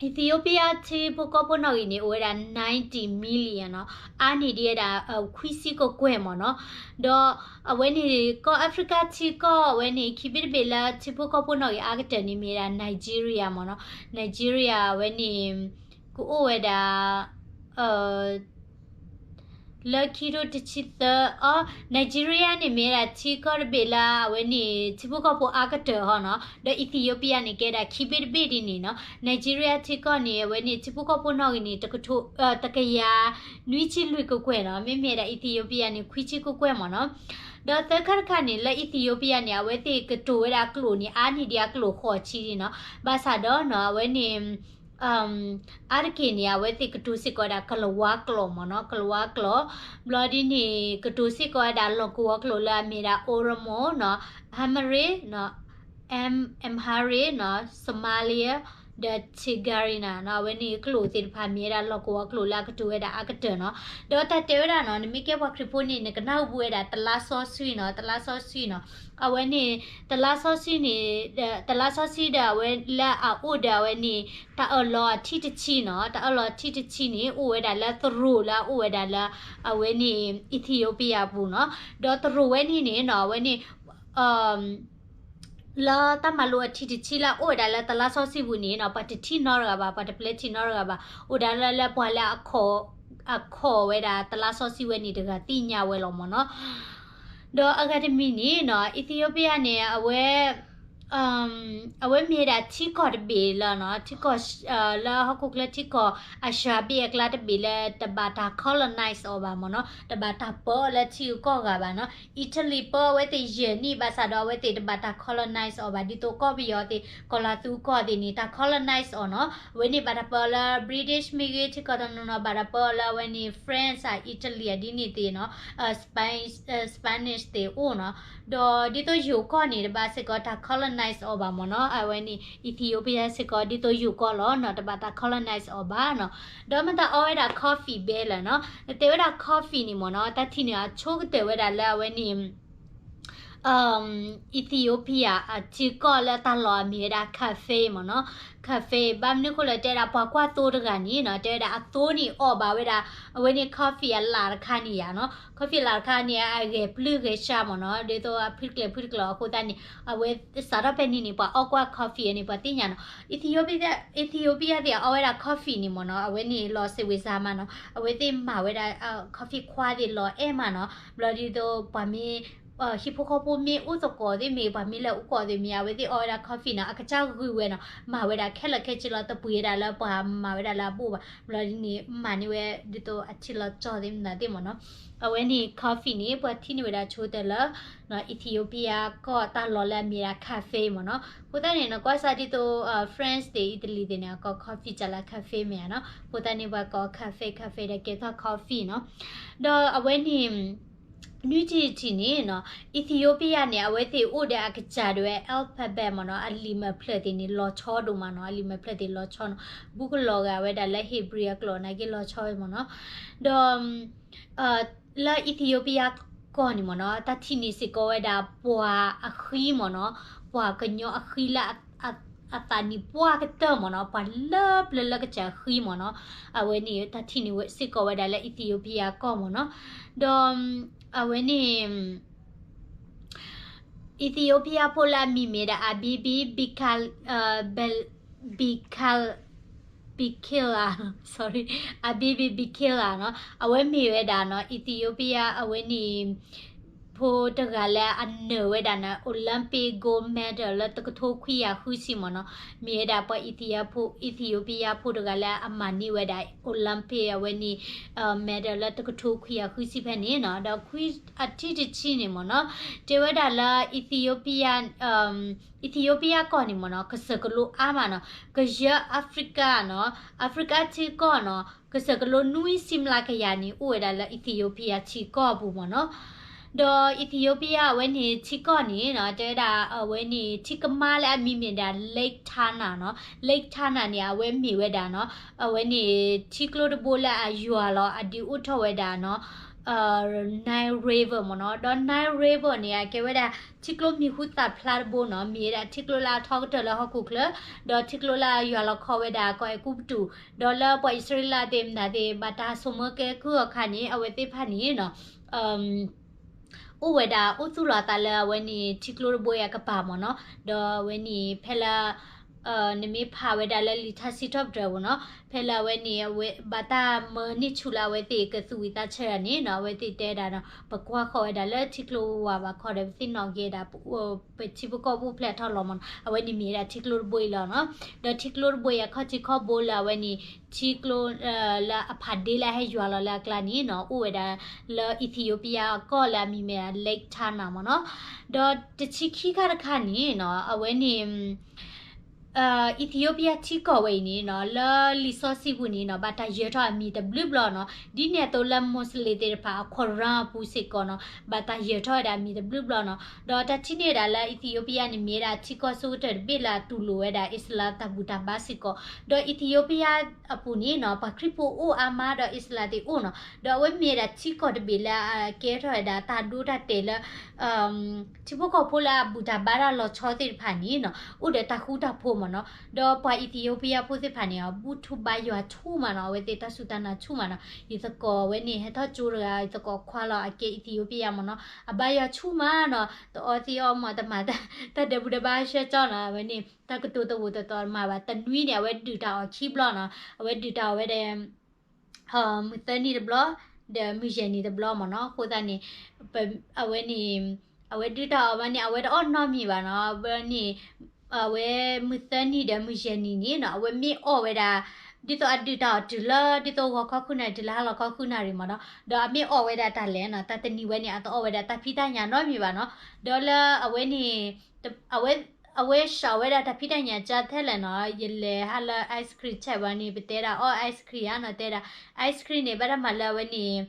Ethiopia ထံဖိကီၢ်ဖိနီၣ်ဂံၢ်န့ၣ် အိၣ်ဝဲဒၣ် ninety million နီၤ အါန့ၢ်ဒံးဝဲဒၣ် ခွံဆံကကွဲၢ်မ့ၢ်နီၤ ဒီးအဝဲန့ၣ် ကီၢ် Africa ထံကီၢ်အဝဲန့ၣ် ခံဘ့ၣ်တဘ့ၣ်လၢထံဖိကီၢ်ဖိနီၣ်ဂံၢ်အါကတၢၢ်န့ၣ်မ့ၢ်ဒၣ် Nigeria မ့ၢ်နီၤ Nigeria အဝဲန့ၣ် ကအိၣ်ဝဲဒၣ် လၢခံကထိတဆံသၢ အီ Nigeria န့ၣ်မ့ၢ်ဝဲဒၣ်ထံကီၢ်တဘ့ၣ်လၢအဝဲန့ၣ် ထံဖိကီၢ်ဖိအါကတၢၢ်ဟီနီၤ ဒီး Ethiopia န့ၣ် ကဲဒၣ်ခံဘ့ၣ်တဘ့ၣ်ဒ်န့ၣ်နီၤ Nigeria ထံကီၢ်န့ၣ် အဝဲန့ၣ် ထံဖိကီၢ်ဖိနီၣ်ဂံၢ်န့ၣ် တကထိ တကယၤနွံဆံလွံၢ်ကကွဲၢ်နီၤ မ့မ့ၢ်ဝဲဒၣ် Ethiopia န့ၣ် ခွံဆံကကွဲၢ်မ့ၢ်နီၤ ဒီးသၢခါတခါန့ၣ် လၢ Ethiopia န့ၣ် အဝဲသ့ၣ်ကတိၤဝဲဒၣ်အကျိာ်န့ၣ် အါန့ၢ်ဒံးအကျိာ်ဃိးဆံနီၤ ဘၣ်ဆၣ်ဒီးနီၤ အဝဲန့ၣ် အါတက့ၢ်န့ၣ် အဝဲသ့ၣ်ကတိၤစ့ၢ်ကီးဝဲဒၣ် ကလၤဝါကျိာ်မ့ၢ်နီၤ ကလၤဝါကျိာ် ဘျီဒ်န့ၣ် ကတိၤစ့ၢ်ကီးဝဲဒၣ်လီၢ်ကဝီၤကျိာ်လၢအမ့ၢ်ဒၣ် Oromo နီၤ Amharic နီၤ Am- Amharic နီၤ Somali ဒီး Tigray နီၤ, အဝဲန့ၣ်ကျိာ်သ့ၣ်တဖၣ်မ့ၢ်ဝဲဒၣ်လီၢ်ကဝီၤကျိာ်လၢအကတိၤဝဲဒၣ်အါကတၢၢ်နီၤ. ဒီးတၢ်တဲဝဲဒၣ်နီၤ, နမ့ၢ်ကဲပှၤခရံာ်ဖိန့ၣ် နကနၢ်ဟူဘူးဝဲဒၣ်တလါစီဆှံနီၤ, တလါစီဆှံနီၤ. အဝဲန့ၣ် တလါစီဆှံန့ၣ်, တလါစီဆှံဒီးအဝဲလၢအအိၣ်ဒီးအဝဲန့ၣ် တၢ်အၢၣ်လီၤအထံၣ်တဆံနီၤ, တၢ်အၢၣ်လီၤအထံၣ်တဆံန့ၣ် အိၣ်ဝဲဒၣ်လၢသရိာ်လၢအအိၣ်ဝဲဒၣ်လၢ အဝဲန့ၣ် Ethiopia ပူၤနီၤ. ဒီးသရိာ်ဝဲန့ၣ်န့ၣ်နီၤ, အဝဲန့ၣ် လၢတၢ်မၤလိအထံၣ်တဆံလၢအအိၣ်ဝဲဒၣ်လၢတလါစီဆှံပူၤန့ၣ်နီၤ, ပှၤတထံၣ်နီတဂၤဘၣ်, ပှၤတပျဲထံၣ်နီတဂၤဘၣ်, အိၣ်ဒၣ်လၢ လၢပှၤလၢ အခီၣ်ဝဲဒၣ်တလါစီဆှံဝဲန့ၣ်တဂၤသ့ၣ်ညါဝဲလီၤမ့ၢ်နီၤ. ဒီးအဂၤတမံၤန့ၣ်နီၤ, Ethiopia န့ၣ် အဝဲ အဝဲမ့ၢ်ဝဲဒၣ်ထံကီၢ်တဘ့ၣ်လၢနီၤ, ထံကီၢ် လၢဟီၣ်ခိၣ်ချၢထံကီၢ် အစှၤဘ့ၣ်အကျါတဘ့ၣ်လၢတဘၣ်တၢ် colonize အီၤဘၣ်မ့ၢ်နီၤ, တဘၣ်တၢ်ပၢအီၤလၢထံဂုၤကီၢ်ဂၤဘၣ်နီၤ. Italy ပၢအဝဲသ့ၣ်ယဲၢ်နံၣ်ဘၣ်ဆၣ်ဒီးအဝဲသ့ၣ်တဘၣ်တၢ် colonize အီၤဘၣ်, ဒ်သိးကီၢ်ပယီၤသ့ၣ် ကီၢ်လၤသူကီၢ်သ့ၣ်န့ၣ် တၢ် colonize အီၤနီၤ. အဝဲန့ၣ်ဘၣ်တၢ်ပၢအီၤလၢ British မ့ၢ်ဂ့ၤ, ထံကီၢ်တနီၤနီၤ ဘၣ်တၢ်ပၢအီၤလၢအဝဲန့ၣ် France ဧါ Italy ဧါ ဒ်န့ၣ်သ့ၣ်နီၤ, Spain, Spanish သ့ၣ်အိၣ်နီၤ. ဒီးဒ်သိးယိၤကီၢ်န့ၣ် တဘၣ်စ့ၢ်ကီးတၢ် colonize အီၤဘၣ်မ့ၢ်နီၤ, အဝဲန့ၣ် Ethiopia စ့ၢ်ကီးဒ်သိးယိၤကီၢ်လီၤနီၤ, တဘၣ်တၢ် colonize အီၤဘၣ်နီၤ. ဒီးမ့ၢ်တၢ်အီဝဲဒၣ် coffee ဘဲလၢနီၤ, နတဲဝဲဒၣ် coffee န့ၣ်မ့ၢ်နီၤ, တၢ်ထံၣ်န့ၣ်အဆိကတၢၢ်ဝဲဒၣ်လၢအဝဲန့ၣ် Ethiopia အထံကီၢ်လၢတၢ်လီၢ်အမ့ၢ်ဝဲဒၣ် cafe မ့ၢ်နီၤ, cafe ဘၣ်မနုၤဃိလၢတဲဝဲဒၣ်ပှၤကွၢ်သိတဂၤန့ၣ်နီၤ, တဲဝဲဒၣ်အသိန့ၣ်အီၣ်ဘၣ်ဝဲဒၣ် အဝဲန့ၣ် coffee အလၢ်တခါန့ၣ်ယါနီၤ, coffee အလၢ်တခါန့ၣ် အဂဲၤပျုၢ်ဂဲၤဆှါမ့ၢ်နီၤ, ဒ်သိးအဖုတကျဲၤဖုတကျဲၤအဃိသတးန့ၣ် အဝဲစးထီၣ်ဖဲန့ၣ်န့ၣ် ပှၤအီၣ်ကွၢ် coffee န့ၣ် ပှၤသ့ၣ်ညါနီၤ, Ethiopia, Ethiopia သ့ၣ်အီၣ်ဝဲဒၣ် coffee န့ၣ်မ့ၢ်နီၤ, အဝဲန့ၣ်လီၤစံးဝံၤစါမးနီၤ, အဝဲသ့ၣ်မၤဝဲဒၣ် coffee ခွါသ့ၣ်လီၤအဲၣ်မးနီၤ, ဘျီဒ်သိးပှၤမ့ၢ် ဟံၣ်ဖိဃီဖိမ့ၢ်အိၣ်သကိးသ့ၣ်မ့ၢ် ပှၤမ့ၢ်လဲၤအိၣ်ကိးသ့ၣ်မ့ၢ် အဝဲသ့ၣ်အီၣ်ဝဲဒၣ် coffee နီၤ, အကစၢ်ဂုာ်ဝဲနီၤ, မၤဝဲဒၣ်ခဲလၢာ်ခဲဆ့လီၤ, တပှ့ၤဝဲဒၣ်လၢပှၤမၤဝဲဒၣ်လၢအဘိၣ်ဘၣ်, ဘျီဒ်န့ၣ် မၤန့ၢ်ဝဲဒ်သိးအထံလီၤကၠီသ့ၣ်မနုၤသ့ၣ်မ့ၢ်နီၤ. အဝဲန့ၣ် coffee န့ၣ် ပှၤထံၣ်န့ၢ်ဝဲဒၣ်ဆိတၢ်လၢ Ethiopia ကီၢ်တၢ်လီၢ်လၢအမ့ၢ်ဒၣ် cafe မ့ၢ်နီၤ. အဃိသတးန့ၣ် နကွၢ်စၢ်ဒ်သိး France သ့ၣ် Italy သ့ၣ်န့ၣ် အကိး coffee ကလၢ cafe မ့ၢ်ဧါနီၤ. အဃိသတးန့ၣ် ပှၤကိး cafe cafe ဒီးကဲထီၣ် coffee နီၤ. ဒီးအဝဲန့ၣ် နွံထံၣ်တထံၣ်န့ၣ်နီၤ Ethiopia န့ၣ် အဝဲသ့ၣ်အိၣ်ဒီးအကစၢ်ဒၣ်ဝဲ alphabet မ့ၢ်နီၤ, အလံာ်မဲာ်ဖျၢၣ်သ့ၣ်န့ၣ် လီၤဆီဒိၣ်မးနီၤ, အလံာ်မဲာ်ဖျၢၣ်သ့ၣ်လီၤဆီနီၤ, ဘူးကလီၤဂာ်ဝဲဒၣ်လၢ Hebrew အကျိာ်နာ်က့လီၤဆီဝဲမ့ၢ်နီၤ. ဒီး လၢ Ethiopia ကီၢ်န့ၣ်မ့ၢ်နီၤ တၢ်ထံၣ်န့ၢ်စ့ၢ်ကီးဝဲဒၣ်ပှၤအဃံမ့ၢ်နီၤ, ပှၤကညီအဃံလၢအသးနံၣ်ပှၢ်ကတၢၢ်မ့ၢ်နီၤ, ပှၤလၢပျၢၤလၢကစၢ်အဃံမ့ၢ်နီၤ, အဝဲန့ၣ် တၢ်ထံၣ်န့ၢ်စ့ၢ်ကီးဝဲဒၣ်လၢ Ethiopia ကီၢ်မ့ၢ်နီၤ, ဒီး အဝဲန့ၣ် Ethiopia ဖိလၢအမံၤမ့ၢ်ဒၣ် Abiy Bikal, Bikal, Bikila, sorry, Abiy Bikila နီၤ, အဝဲမ့ၢ်ဝဲဒၣ်နီၤ Ethiopia အဝဲန့ၣ် ဖိတဂၤလၢအနၢၤဝဲဒၣ်န့ၣ် Olympic gold medal လၢတကထိခွံကယၤဃုဆံမ့ၢ်နီၤ, မ့ၢ်ဝဲဒၣ်ပှၤ Ethiopia ဖိတဂၤလၢအမၤန့ၢ်ဝဲဒၣ် Olympic အဝဲန့ၣ် medal လၢတကထိခွံကယၤဃုဆံဖဲန့ၣ်နီၤ, ဒီးခွံအထံၣ်တထံၣ်န့ၣ်မ့ၢ်နီၤ, တဲဝဲဒၣ်လၢ Ethiopia Ethiopia ကီၢ်န့ၣ်မ့ၢ်နီၤ ကစၢၢ်ကလိအါမးနီၤ, ကယဲၢ် Africa နီၤ, Africa ထံကီၢ်နီၤ, ကစၢၢ်ကလိနွံဆံမျးကယၤန့ၣ် အိၣ်ဝဲဒၣ်လၢ Ethiopia ထံကီၢ်အပူၤမ့ၢ်နီၤ. ဒီး Ethiopia အဝဲန့ၣ်ထံကီၢ်န့ၣ်နီၤ, တဲဝဲဒၣ်အဝဲန့ၣ် ထံကမါလၢအမံၤမ့ၢ်ဒၣ် Lake Tana နီၤ, Lake Tana န့ၣ် အဝဲမ့ၢ်ဝဲဒၣ်နီၤ, အဝဲန့ၣ် ထံကျိတဘိလၢအယွၤလီၤ အဒုးအိၣ်ထီၣ်ဝဲဒၣ်နီၤ Nile River မ့ၢ်နီၤ, ဒီး Nile River န့ၣ် အကဲဝဲဒၣ် ထံကျိမံၤဟူသၣ်ဖျါတဘိနီၤ, မ့ၢ်ဝဲဒၣ်ထံကျိလၢအထီကတၢၢ်လၢဟီၣ်ခိၣ်ချၢ, ဒီးထံကျိလၢအယွၤလီၤခီဝဲဒၣ်ကီၢ်အဲၤကူပတူး, ဒီးလၢပှၤအံၣ်စရ့လးသ့ၣ်မတၤသ့ၣ် ဘၣ်တၢ်ဆိၣ်မၢကဲကုၢ်အခါန့ၣ် အဝဲသ့ၣ်တဖၣ်န့ၣ်နီၤ အိၣ်ဝဲဒၣ်အိၣ်သူၣ်လီၤအသးလၢအဝဲန့ၣ် ထံကျိတဘိအံၤအကပၤမ့ၢ်နီၤ, ဒီးအဝဲန့ၣ်ဖဲလၢ နမ့ၢ်ဖးဝဲဒၣ်လၢလံာ်ထါစံးထီၣ်ပတြၢၤပူၤနီၤ, ဖဲလၢအဝဲန့ၣ် အဝဲဘၣ်တၢ်မၢန့ၢ်ဆူၣ်လၢအဝဲသ့ၣ်ကသူၣ်ဝံၤသးဆၢတၢ်န့ၣ်နီၤ, အဝဲသ့ၣ်တဲဒၣ်နီၤ ပကွၢ်ဃီၤဝဲဒၣ်လၢထံကျိဝၤဘၣ်ခီဒီး ပသ့ၣ်နီၣ်က့ၤဒၣ် ပထံပကီၢ်ပအိၣ်ဖျဲၣ်ထီၣ်လီၤမ့ၢ်နီၤ, အဝဲန့ၣ်မ့ၢ်ဝဲဒၣ်ထံကျိတဘိအံၤလီၤနီၤ, ဒီးထံကျိတဘိအံၤအခီၣ်ထံးခီၣ်ဘိလၢအဝဲန့ၣ် ထံကျိ လၢအဖးဒ့လၢအဟဲယွၤလီၤလၢအကျါန့ၣ်နီၤ အိၣ်ဝဲဒၣ်လၢ Ethiopia အကီၢ်လၢအမံၤမ့ၢ် Lake Tana မ့ၢ်နီၤ, ဒီးတဆံခံခါတခါန့ၣ်နီၤ အဝဲန့ၣ် Ethiopia ထံကီၢ်ဝဲအံၤန့ၣ်နီၤ လၢလံာ်စီဆှံပူၤန့ၣ်နီၤ ဘၣ်တၢ်ယၢၤထီၣ်အမံၤတဘျုးဘျီနီၤ ဒ်န့ၣ်အသိးလၢ Muslim သ့ၣ်တဖၣ်အ Quran အပူၤစ့ၢ်ကီးနီၤ ဘၣ်တၢ်ယၢၤထီၣ်ဝဲဒၣ်အမံၤတဘျုးဘျီနီၤ ဒီးတၢ်ထံၣ်န့ၢ်ဝဲဒၣ်လၢ Ethiopia န့ၣ် မ့ၢ်ဝဲဒၣ်ထံကီၢ်ဆိကတၢၢ်တဘ့ၣ်လၢအတူၢ်လိာ်ဝဲဒၣ် Islam တၢ်ဘူၣ်တၢ်ဘါစ့ၢ်ကီး ဒီး Ethiopia အပူၤန့ၣ်နီၤ ပှၤခရံာ်ဖိအိၣ်အါမးဒီး Islam သ့ၣ်အိၣ်နီၤ ဒီးအဝဲမ့ၢ်ဝဲဒၣ်ထံကီၢ်တဘ့ၣ်လၢအကဲထီၣ်ဝဲဒၣ်တၢ်ဒိတၢ်တဲာ်လၢ ထံဖိကီၢ်ဖိလၢအဘူၣ်တၢ်ဘါတၢ်လီၤဆီသ့ၣ်တဖၣ်န့ၣ်နီၤ အိၣ်ဒီးတၢ်ဃူတၢ်ဖိးမ့ၢ်နီၤ ဒီးပှၤ Ethiopia ဖိသ့ၣ်တဖၣ်န့ၣ် အဘူၣ်ထီၣ်ဘါယွၤဆူၣ်မးနီၤ အဝဲသ့ၣ်တၢ်စူၢ်တၢ်နာ်ဆူၣ်မးနီၤ ယသကိးဝဲန့ၣ် ဟဲထီၣ်ကၠိတဂၤ ယသကိးခွါလီၤ အကဲ Ethiopia မ့ၢ်နီၤ အဘါယွၤဆူၣ်မးနီၤ တအီသံးအီမး တမၤတၢ်ဒဲးဘူၣ်ဒဲးဘါဆၢကၠီနီၤ အဝဲန့ၣ် တၢ်ကတိၤတဝိးတတီၤမၤဘၣ် တနွံန့ၣ် အဝဲဒုးတၢ်အီၤခံဘျီနီၤ အဝဲဒုးတၢ်အီၤဝဲဒၣ် မုၢ်သၢနံၤတဘျီ ဒီးမုၢ်ယဲၢ်နံၤတဘျီမ့ၢ်နီၤ အဃိသတးန့ၣ် အဝဲန့ၣ် အဝဲဒုးတၢ်အီၤဘၣ်န့ၣ် အဝဲတအီၣ်နီတမံၤဘၣ်နီၤ အဝဲန့ၣ် အဝဲမုၢ်သၢနံၤဒီးမုၢ်ယဲၢ်နံၤန့ၣ်နီၤ အဝဲမ့ၢ်အီၣ်ဝဲဒၣ် ဒ်သိးအဒုးတၢ်အီၤတုၤလၢ ဒ်သိးဂီၤခီဃုနၣ်ရံၣ် တုၤလၢဟါလီၤခီဃုနၣ်ရံၣ်မ့ၢ်နီၤ ဒီးအမ့ၢ်အီၣ်ဝဲဒၣ်တၢ်လဲၣ်နီၤ တၢ်တနံၤဝဲန့ၣ် အတအီၣ်ဝဲဒၣ်တၢ်ဖံးတၢ်ညၣ်နီတမံၤဘၣ်နီၤ ဒီးလၢအဝဲန့ၣ် အဝဲ အဝဲစံးဝဲဒၣ်တၢ်ဖံးတၢ်ညၣ်ကၢထဲလဲၣ်နီၤ ယလဲၤဟးလၢ ice cream ဆဲးဘၣ်န့ၣ် ပတဲဒၣ်အီၣ် ice cream ဧါနီၤ တဲဒၣ် ice cream န့ၣ် ဘၣ်တၢ်မၤလၢအဝဲန့ၣ်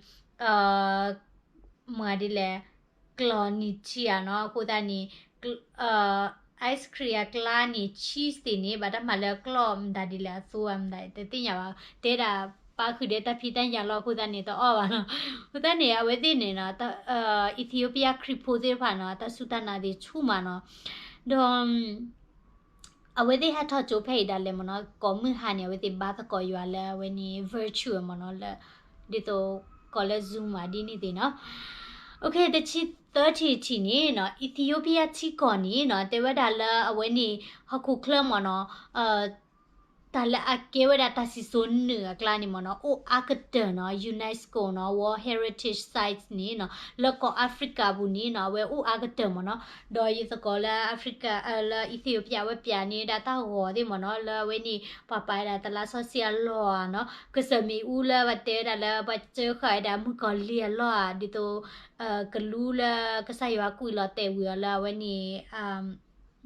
မၤဒ်လဲၣ် ကျီၢ်နံၣ်ထံဧါနီၤ အဃိသတးန့ၣ် ice cream အကျါန့ၣ် cheese သ့ၣ်န့ၣ် ဘၣ်တၢ်မၤလၢကျီၢ်မတၤဒ်လဲၣ်အသိမတၤ တသ့ၣ်ညါဘၣ် တဲဒၣ်ပာ်ဃုာ်ဒီးတၢ်ဖံးတၢ်ညၣ်လီၤ အဃိသတးန့ၣ် တအီၣ်ဘၣ်နီၤ အဃိသတးန့ၣ် အဝဲသ့ၣ်န့ၣ်နီၤ Ethiopia ခရံာ်ဖိသ့ၣ်တဖၣ်နီၤ တၢ်စူၢ်တၢ်နာ်သ့ၣ်ဆူၣ်မးနီၤ ဒီး အဝဲသ့ၣ်ဟဲထီၣ်ကၠိဖဲအံၤဒၣ်လဲာ်မ့ၢ်နီၤ ကိးမုၢ်ဟါန့ၣ် အဝဲသ့ၣ်ဘါသကိးယွၤလၢအဝဲန့ၣ် virtual မ့ၢ်နီၤ လၢ ဒ်သိးကိးလၢ Zoom မးဒ်န့ၣ်သ့ၣ်နီၤ တဆံသၢထံၣ်တထံၣ်န့ၣ်နီၤ Ethiopia ထံကီၢ်န့ၣ်နီၤ တဲဝဲဒၣ်လၢအဝဲန့ၣ် ဟီၣ်ခိၣ်ချၢမ့ၢ်နီၤ တၢ်လၢအကဲဝဲဒၣ်တၢ်စံၣ်စိၤနုာ်အကျါန့ၣ်မ့ၢ်နီၤ အိၣ်အါကတၢၢ်နီၤ UNESCO နီၤ World Heritage Sites န့ၣ်နီၤ လၢကီၢ် Africa ပူၤန့ၣ်နီၤ အဝဲအိၣ်အါကတၢၢ်မ့ၢ်နီၤ ဒီးယသကိးလၢ Africa လၢ Ethiopia အဝဲပၠးန့ၢ်ဒၣ်တၢ်ဂီၤသ့ၣ်မ့ၢ်နီၤ လၢအဝဲန့ၣ် ပှၤပာ်ဝဲဒၣ်တလါစီဆှံအလီၢ်ဧါနီၤ ကစၢၢ်မ့ၣ်အူလၢပှၤတဲဝဲဒၣ်လၢပှၤစၢဃာ်ဝဲဒၣ်မုၣ်ကီၤလံၢ်အလီၢ်ဧါ ဒ်သိး ကလူလၢကစၢ်ယွၤကွံာ်လီၤတဲာ်ဝံၤအီၤလၢအဝဲန့ၣ်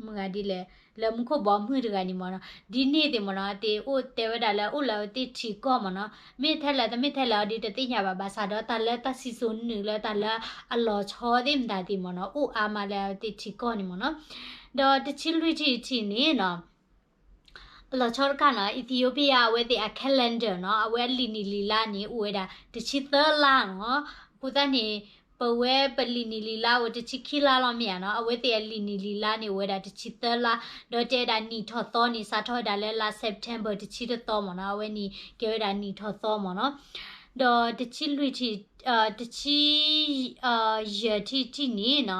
မုၢ်ဂၤဒ်လဲၣ် လၢမူခိၣ်ဘီမုၢ်တဂၤန့ၣ်မ့ၢ်နီၤ ဒ်န့ၣ်သ့ၣ်မ့ၢ်နီၤ သ့ၣ်အိၣ်တဲဝဲဒၣ်လၢအိၣ်လၢအဝဲသ့ၣ်ထံကီၢ်မ့ၢ်နီၤ မ့ၢ်ထဲလဲၣ်တမ့ၢ်ထဲလဲၣ်အီၤဒ်တသ့ၣ်ညါဘၣ် ဘၣ်ဆၣ်ဒီးတၢ်လၢတၢ်စံၣ်စိၤနုာ်လၢတၢ်လၢအလီၤဆီသ့ၣ်မတၤသ့ၣ်မ့ၢ်နီၤ အိၣ်အါမးလၢအဝဲသ့ၣ်ထံကီၢ်န့ၣ်မ့ၢ်နီၤ ဒီးတဆံလွံၢ်ထံၣ်တထံၣ်န့ၣ်နီၤ အလီၤဆီတခါနီၤ Ethiopia အဝဲသ့ၣ်အ calendar နီၤ အဝဲအလံာ်နံၣ်လံာ်လါန့ၣ် အိၣ်ဝဲဒၣ်တဆံသၢလါနီၤ အဃိသတးန့ၣ် ပဝဲပလံာ်နံၣ်လံာ်လါအိၣ်တဆံခံလါလီၤမ့ၢ်ဧါနီၤ အဝဲသ့ၣ်အလံာ်နံၣ်လံာ်လါန့ၣ် အိၣ်ဝဲဒၣ်တဆံသၢလါ ဒီးတဲဝဲဒၣ်နံၣ်ထီၣ်သီန့ၣ် စးထီၣ်ဝဲဒၣ်လၢလါ September တဆံတသီမ့ၢ်နီၤ အဝဲန့ၣ်ကဲဝဲဒၣ်နံၣ်ထီၣ်သီမ့ၢ်နီၤ ဒီးတဆံလွံၢ်ထံၣ် တဆံ ယဲၢ်ထံၣ်တထံၣ်န့ၣ်နီၤ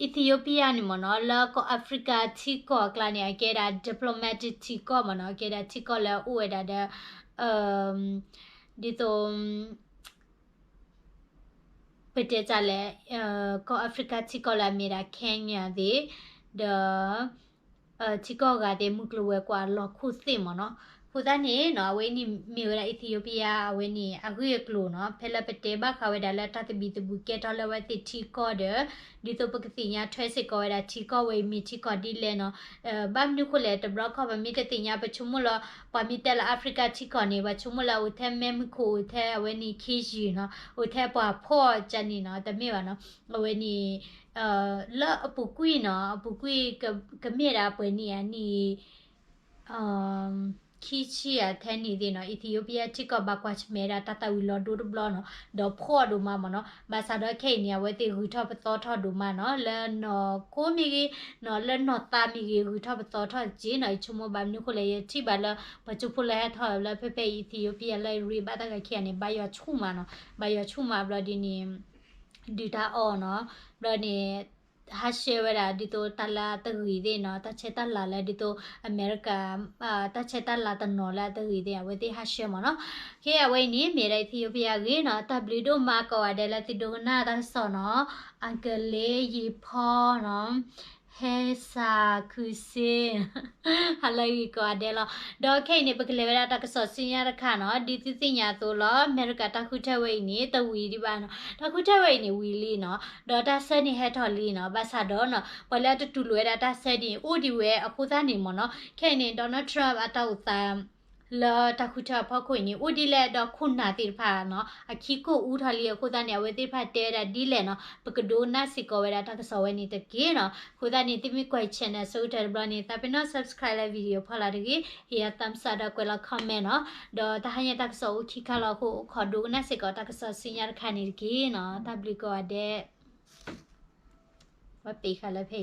Ethiopia န့ၣ်မ့ၢ်နီၤ လၢကီၢ် Africa ထံကီၢ်အကျါန့ၣ် အကဲဒၣ် diplomatic ထံကီၢ်မ့ၢ်နီၤ အကဲဒၣ်ထံကီၢ်လၢအအိၣ်ဝဲဒၣ်ဒီး ဒ်သိး ပတဲတၢ်လဲၣ် ကီၢ် Africa ထံကီၢ်လၢအမ့ၢ်ဒၣ် Kenya သ့ၣ် ဒီး ထံကီၢ်ဂၤသ့ၣ် မုၢ်ကျိၤဝဲၤကွာ်အလီၢ်ခိၣ်သ့ၣ်မ့ၢ်နီၤ. အဃိသတးန့ၣ်နီၤ အဝဲန့ၣ်မ့ၢ်ဝဲဒၣ် Ethiopia အဝဲန့ၣ် အဂ့ၢ်အကျိၤနီၤ ဖဲလၢပတဲဘၣ်ဃးဝဲဒၣ်လၢတၢ်သဘံၣ်သဘုၣ်ကဲထီၣ်လၢအဝဲသ့ၣ်ထံကီၢ်ဒီး ဒ်သိးပကသ့ၣ်ညါထွဲစ့ၢ်ကီးဝဲဒၣ်ထံကီၢ်ဝဲအံၤမ့ၢ်ထံကီၢ်ဒ်လဲၣ်နီၤ. ဘၣ်မနုၤဃိလဲၣ် တဘျီခီၣ်ပမ့ၢ်တသ့ၣ်ညါ ပဆိကမိၣ်လၢ ပှၤမ့ၢ်တဲလၢ Africa ထံကီၢ်န့ၣ် ပှၤဆိကမိၣ်လၢအိၣ်ထဲမဲးမုၢ်ခိၣ် အိၣ်ထဲအဝဲန့ၣ် ခ့ယုၢ်နီၤ အိၣ်ထဲပှၤဖှီၣ်ကန့ၣ်နီၤ တမ့ၢ်ဘၣ်နီၤ. အဝဲန့ၣ် လၢအပူၤကွံာ်နီၤ အပူၤကွံာ် ကမ့ၢ်ဒၣ်ပှဲၤနံၣ်အနံၣ် ခံဆံယဲၢ်ထဲန့ၣ်သ့ၣ်နီၤ Ethiopia ထံကီၢ်ဘၣ်ကွၢ်ဆၢၣ်မဲာ်ဒၣ်တၢ်သၣ်ဝံၤလီၤဒိတဘျီနီၤ ဒီးဖှီၣ်ဒိၣ်မးမ့ၢ်နီၤ. ဘၣ်ဆၣ်ဒီးခဲအံၤန့ၣ် အဝဲသ့ၣ်ဂုၤထီၣ်ပသီထီၣ်ဒိၣ်မးနီၤ လၢနီၢ်ခိမ့ၢ်ဂ့ၤနီၤ လၢနီၢ်သးမ့ၢ်ဂ့ၤ ဂုၤထီၣ်ပသီထီၣ်တက့ၢ်နီၤ. ယဆိကမိၣ်ဘၣ်မနုၤဃိလဲၣ် ယထံၣ်ဘၣ်လၢ ပှၤကၠိဖိလၢဟဲထီၣ်လၢဖဲဖဲ Ethiopia လၢရ့ဘၣ်တၢ်ဂၤခံဂၤန့ၣ် ဘါယွၤဆူၣ်မးနီၤ ဘါယွၤဆူၣ်မးဘျီဒ်န့ၣ် ဒုးတၢ်အီၣ်နီၤ ဘျီန့ၣ် ဟးဆှဲဝဲဒၣ်ဒ်သိးတၢ်လၢအတဂ့ၤသ့ၣ်နီၤ တၢ်ဆဲးတၢ်လၤလၢဒ်သိးအမဲရကၤ တၢ်ဆဲးတၢ်လၤတနီၤလၢအတဂ့ၤသ့ၣ် အဝဲသ့ၣ်ဟးဆှဲမ့ၢ်နီၤ. ခဲအဝဲအံၤန့ၣ် မ့ၢ်ဒၣ် Ethiopia အဂ့ၢ်နီၤ တၢ်ဘျုးဒိၣ်မးကိးဂၤဒဲးလၢသုဒိကနၣ်တၢ်ကစီၣ်နီၤ အကလ့ယံာ်ဖီနီၤ ဟဲစးခုစ့ ဟါလၢအဂ့ၤကိးဂၤဒဲးလီၤ. ဒီးခဲအံၤန့ၣ် ပကလဲၤဝဲဒၣ်တၢ်ကစီၣ်ဆူညါတခါနီၤ, ဒ်သုသ့ၣ်ညါအသိးလီၤ, အမဲရကၤတၢ်ဃုထၢဝဲအံၤန့ၣ် တဝံၤဒံးဘၣ်နီၤ, တၢ်ဃုထၢဝဲအံၤန့ၣ်ဝံၤလံနီၤ, ဒီးတၢ်ဆၢန့ၣ်ဟဲထီၣ်လံနီၤ, ဘၣ်ဆၣ်ဒီးနီၤ ပှၤလၢအတတူၢ်လိာ်ဝဲဒၣ်တၢ်ဆၢဒ်အံၤ အိၣ်ဒံးဝဲအဃိသတးန့ၣ်မ့ၢ်နီၤ, ခဲအံၤန့ၣ် Donald Trump အတၢ်အိၣ်သး လၢတၢ်ဃုထၢအဖီခိၣ်အံၤန့ၣ် အိၣ်ဒ်လဲၣ်ဒီးခိၣ်နၢ်သ့ၣ်တဖၣ်နီၤ အခံကိၢ်အူထီၣ်လံအဃိသတးန့ၣ် အဝဲသ့ၣ်တဖၣ်တဲဝဲဒၣ်ဒ်လဲၣ်နီၤ, ပကဒိကနၣ်စ့ၢ်ကီးဝဲဒၣ်တၢ်ကစီၣ်ဝဲန့ၣ်တက့ၢ်နီၤ. အဃိသတးန့ၣ် သုမ့ၢ်ကွၢ်ယ channel အဆိကတၢၢ်တဘျီန့ၣ် သးပ့ၤနီၣ် subscribe လၢ video ဖီလာ်တဂ့ၤ, ဟ့ၣ်ယၤ thumbs up ဒီးကွဲးလီၤ comment နီၤ, ဒီးတၢ်ဟါညါတၢ်ကစီၣ်အိၣ်ခံခါလီၤအဃိ အိၣ်ခိးဒိကနၣ်စ့ၢ်ကီးတၢ်ကစီၣ်ဆူညါတခါန့ၣ်တက့ၢ်နီၤ. တၢ်ဘျုးကိးဂၤဒဲး, ဝဲပ့ၤဃာ်လၢဖဲ